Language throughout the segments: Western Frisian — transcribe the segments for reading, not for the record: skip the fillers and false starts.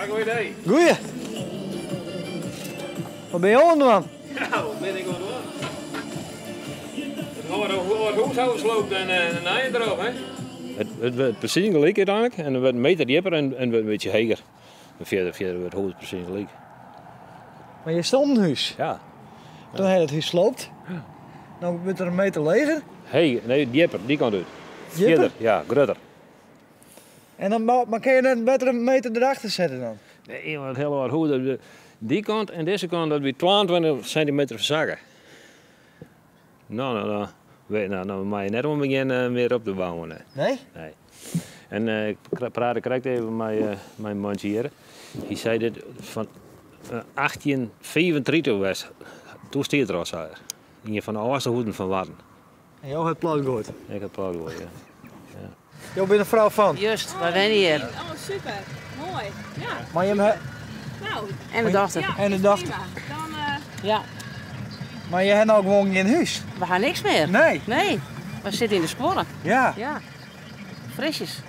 Ja, goeie dei. Goeie. Wat binne jo oan it dwaan? Ja, wat bin ik oan it dwaan? It âlde hûs ôfsloopt en in nije derop, hè? It wurdt presys gelyk úteinlik en it wurdt in meter djipper en it wurdt in bytsje heger. En fierder wurdt it hûs presys gelyk. Mar hjir stond in hûs. Ja. Toen ha je it hûs sloopt. No wurdt er in meter leger. Heger, nee, djipper, dy kant út. Djipper? Fierder, ja, grutter. En dan, mar kinne je net better in meter derachter sette dan? Nee, want it hiele âlde hûs, dy kant en dizze kant, dat wie 22 sintimeter fersakke. No, no, no, no, no meie je net oan begjinne mear op te bouwen. Nee? Nee? Nee. En ik praatte krekt even mei mei mantsje hjir. Hy sei dit fan 1835 west. Toen stie er al, sei er. Ien fan de âldste hûzen fan Warten. En jo ha it plat goaid? Ik ha it plat goaid, ja. Ja. Jo binne frou fan? Just, wy wenje hjir. Oh, super. Moai. Ja. Mar jim ha... Nou. En de dochter. Ja, En de dochter. Prima. Dan, Ja. Mar je ha no gewoan gjin hûs? We ha niks mear. Nee. Nee. We sitte yn de skuorre. Ja. Ja. Frisjes.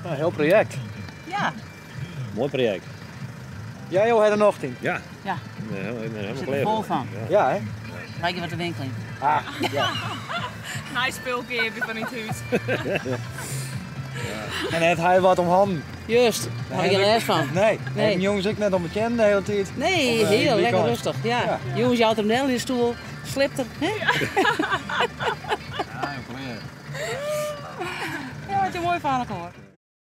Nou, hiel projekt. Ja. Moai projekt. Ja, jo ha der nocht yn. Ja. Ja. Ik bin helemaal Sit klear der fol foar. fan. Ja, hè? Wy gean wat de winkel yn. Ah, ja. Nij spul keapje fan it hûs. En hat hy wat om hannen? Just, daar ha ik gjin lêst fan. Nee. Nee. En jûns ek net om 'e teannen de hiele tiid? Nee, Of, hiel yn it lekker wykein? rêstich. Ja. Ja. Jûns jout er him del yn de stoel, sliept er. Hè? Ja, klear. Ja, wat in moai fan elkoar.